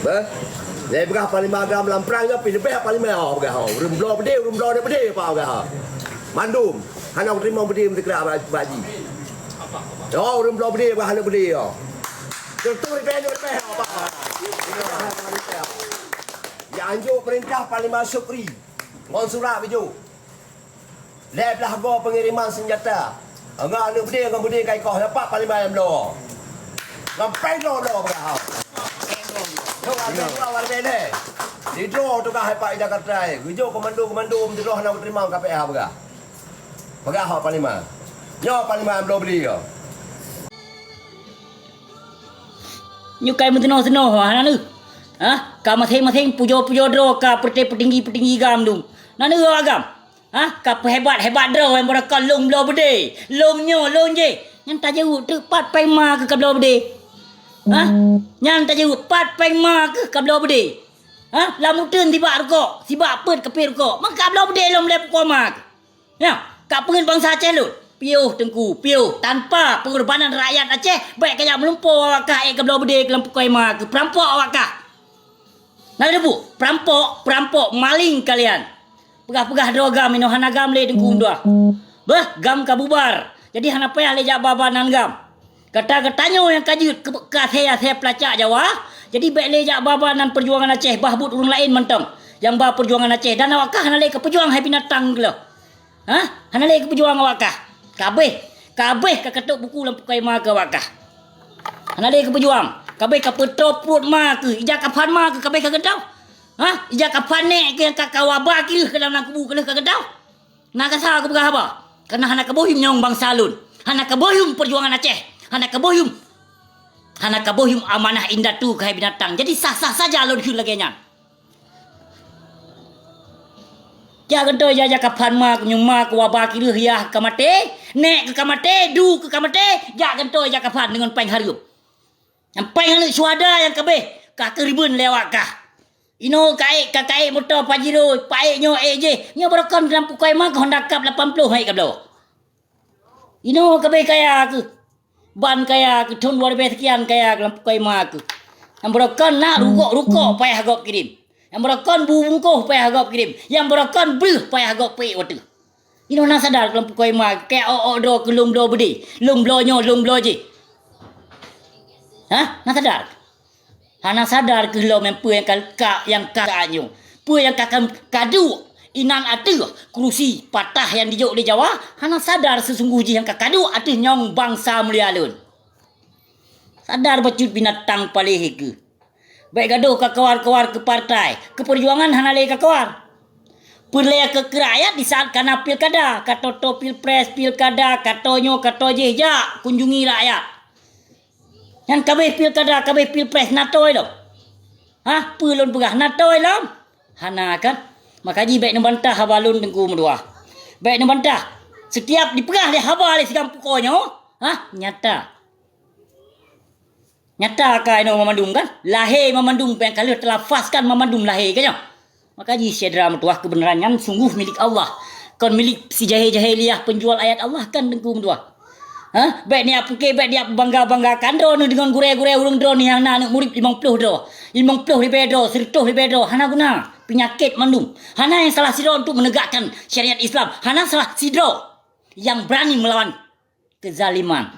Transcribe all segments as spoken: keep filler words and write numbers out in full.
Beh, lé peugah panglima agam lam prang nyoe pih leubeh panglima ho peugah ho. Ureueng bloe beudé, ureueng bloe beudé apa peugah ho. Mandum hana teurimong beudé meuteukrak bak ji. Yo, ureueng bloe beudé peugah hana beudé yo. Teutu leubeh nyoe leubeh apa. Ya anjuk peurintah Panglima Syukri ngon surat bijou. Lhèe blaih goe peungiriman seunjata. Ngon aneuk beudé ngon beudé ka ikoh, nyan pat panglima nyang bloe. Ngon péng droe bloe peugah hau. Nyoe ka lhèe dua, ka lhèe lhèe. Sidroe tugaih pat i Jakarta, geujok komando-komando meuteuloh hana geuteurimong ka P A peugah. Peugah hok panglima. Nyoe panglima nyang bloe beudé nyoe. Nyoe kai meuteunoh-teunoh hana neuh. Hah? Ka maséng-maséng pujoe-pujoe droe ka peureté peutinggi-peutinggi gam dum. Na neuh agam? Hah? Ka peuhebat-hebat droe nyang beureukat lôn bloe beudé, lôn nyoe, lôn jéh. Nyan tajaweueb teuk pat péng ma keuh ka bloe beudé. Hah? Nyan tajaweueb pat péng ma keuh ka bloe beudé. Hah? Lam uteuen sibak rukok, sibak peuet keupit rukok. Maka bloe beudé lôn lé pukon ma keuh. Nyoe, ka peungét bansa Aceh lôn. Piôh Teungku, piôh. Tanpa peungorbanan rakyat Aceh, bèk kajak meulumpoe awak kah ék ka bloe beudé lam pukon ma keuh, peurampok awak kah. Na lheueh bu, peurampok, peurampok, maling kalian. Peugah-peugah droe gam inoe hana gam lé Teungku meutuah. Beuh, gam ka bubar. Jadi hana payah lé jak ba-ba nan gam. Gata-gata nyoe nyang ka jeuet keu, keu asèe-asèe peulacak Jawa, jadi bèk lé jak ba-ba nan peujuangan Aceh, bah buet ureueng laén mantong nyang ba peujuangan Aceh, dan awak kah hana lé kapeujuang hai binatang geuh. Hah? Hana lé kapeujuang awak kah? Kabéh, kabéh ka katôb buku lam pukon ma keuh awak kah. Hana lé kapeujuang, kabéh ka peutoe pruet ma keuh, ija kafan ma keuh kabéh ka geutoe. Hah? Ija kafan nèk keuh nyang ka, ka waba keuh ka lam, lam kubu keuh ka geutoe. Na kasa kupeugah haba, kareuna hana kaboh yuem nyawöng bansa lôn, hana kaboh yuem peujuangan Aceh, hana kaboh yuem, hana kaboh yuem amanah indatu keuh hai binatang. Jadi sah-sah saja lôn kheun lagèe nyan. Jak geuntôi ija-ija kafan ma keuh, nyoe ma keuh waba keuh yah ka maté, nèk keuh ka maté, du keuh ka maté, jak geuntôi ija kafan deungon péng hareuem. Nyang péng aneuk syuhada nyang kabéh ka keuribeuen lé awak kah. Inoe ka ék, ka, ka ék moto Pajero, paék nyoe ék jéh. Nyoe barokon lam pukon ma keuh Honda Cup lapan ploh ék ka bloe. Inoe kabéh kaya keuh. Ban kaya keuh, thon dua ribèe sekian kaya keuh lam pukon ma keuh. Nyang barokon na rukok-rukok payah gob kirém. Nyang barokon bu bungkôh payah gob kirém. Nyang barokon breuh payah gob pék watèe. Inoe na sadar keuh lam pukon ma keuh, kaya ôk-ôk droe keuh lôn bloe beudé, lôn bloe nyoe, lôn bloe jéh. Hah? Na sadar? Hana sadar keuh lom nyang peue nyang ka, ka, nyang ka, ka nyoe. Peue nyang ka, ka, kaduek inan ateueh keurusi patah nyang dijok lé Jawa, hana sadar seusunggoh jih nyang ka kaduek ateueh nyawöng bansa mulia lôn. Sadar bacut binatang paléh keuh. Bèk gadôh kakoar-koar keu partai, keu peujuangan hana lé kakoar. Peureulèe keu, keu rakyat di saat ka na pilkada, ka toe-toe pilpres, pilkada, ka toe nyoe, ka toe jéh, jak kunjungi rakyat. Nyan kabéh pilkada, kabéh pilpres, na toe lom? Hah? Peue lôn peugah, na toe lom? Hana kan? Maka jih bèk neubantah haba lôn Teungku meutuah. Bèk neubantah. Setiap dipeugah lé haba lé si Gam Pukoe nyoe, hah? Nyata. Nyata ka inoe mamandum kan? Lahé mamandum, nyang ka lheueh teulafazkan mamandum lahé, ka nyoe? Maka jih syedara meutuah, keubeunaran nyan sunggoh milék Allah, kon milék si jahé-jahé liah peunjual ayat Allah kan Teungku meutuah. Hah? Bèk neujak pike, bèk neujak peubangga-banggakan droeneuh deungon gurèe-gurèe ureueng droeneuh nyang na aneuk murit limong ploh droe, limong ploh ribèe droe, sireutôh ribèe droe, hana guna, peunyakét mandum. Hana nyang salah sidroe untuk menegakkan syariat Islam, hana salah sidroe nyang berani melawan keuzaliman.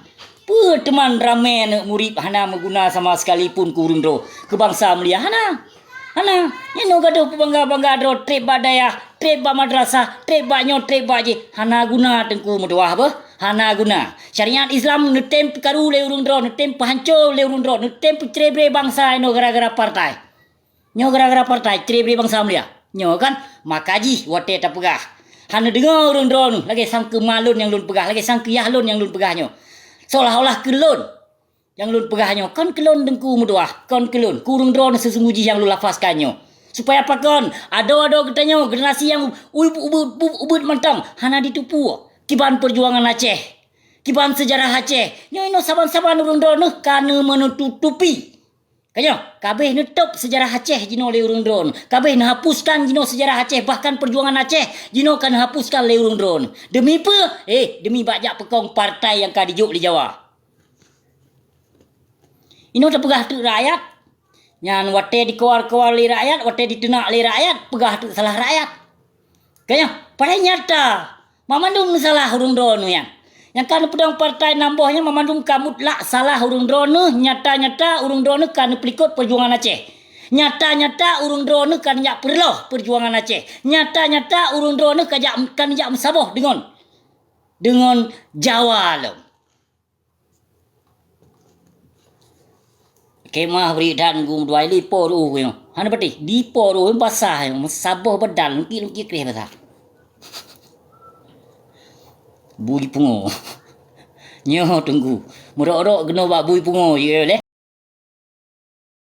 Peue teuma ramé aneuk murit hana meuguna sama sekalipun keu ureueng droe, keu bansa mulia? Hana. Hana. Nyan nyoe gadôh peubangga-bangga droe trép bak dayah, trép bak madrasah, trép bak nyoe, trép bak jih. Hana guna Teungku meutuah beuh. Hana guna. Syariat Islam neutem peukaru lé ureueng droe, neutem peuhanco lé ureueng droe, neutem peucré-bré bansa inoe gara-gara partai. Nyoe gara-gara partai, cre-bre bansa mulia. Nyoe kan, maka jih watèe tapeugah. Hana neudeungoe ureueng droeneuh lagèe sang keu ma lôn nyang lôn peugah, lagèe sang keu yah lôn nyang lôn peugah nyoe. Seolah-olah keu lôn nyang lôn peugah nyoe, kon keu lôn Teungku meutuah, kon keu lôn, keu ureueng droeneuh seusunggoh jih nyang lôn lafazkan nyoe. Supaya pakon, adoe-adoe geutanyoe, generasi nyang u-, u-, ubeuet, ubeuet mantong, hana jiteupeue kiban peujuangan Aceh, kiban seujarah Aceh. Nyoe inoe saban-saban ureueng droeneuh ka neumeututupi. Ka nyoe, ka abéh neutôb seujarah Aceh jinoe lé ureueng droeneuh. Ka abéh neuhapuskan jinoe seujarah Aceh, bahkan peujuangan Aceh jinoe ka neuhapuskan lé ureueng droeneuh. Deumi peue? Eh, deumi bak jak peukong partai nyang ka jijok lé Jawa. Inoe tapeugah teuk rakyat, Nyan watée dikeluar-keluar lé rakyat, watée diteunak lé rakyat, peugah teuk salah rakyat. Ka nyoe, padahai nyata, banmandum salah ureuëng droeneuh nyan. Nyang ka neupeudong partai nam boh nyan banmandum ka mutlak salah ureuëng droeneuh, nyata-nyata ureuëng droeneuh ka neupeulikot peujuangan Aceh. Nyata-nyata ureuëng droeneuh ka neujak peureuloh peujuangan Aceh. Nyata-nyata ureuëng droeneuh ka jak, ka neujak meusaboh deungon, deungon Jawa lom. Khemah bri dan gum dua li po ruh nyoe. Hana pati, di po ruh basah nyoe, meusaboh beudal, lungki-lungki kreh basah. Bui pungo. Nyoe teunggu. Meurok-rok keunoe bak bui pungo, ye leh.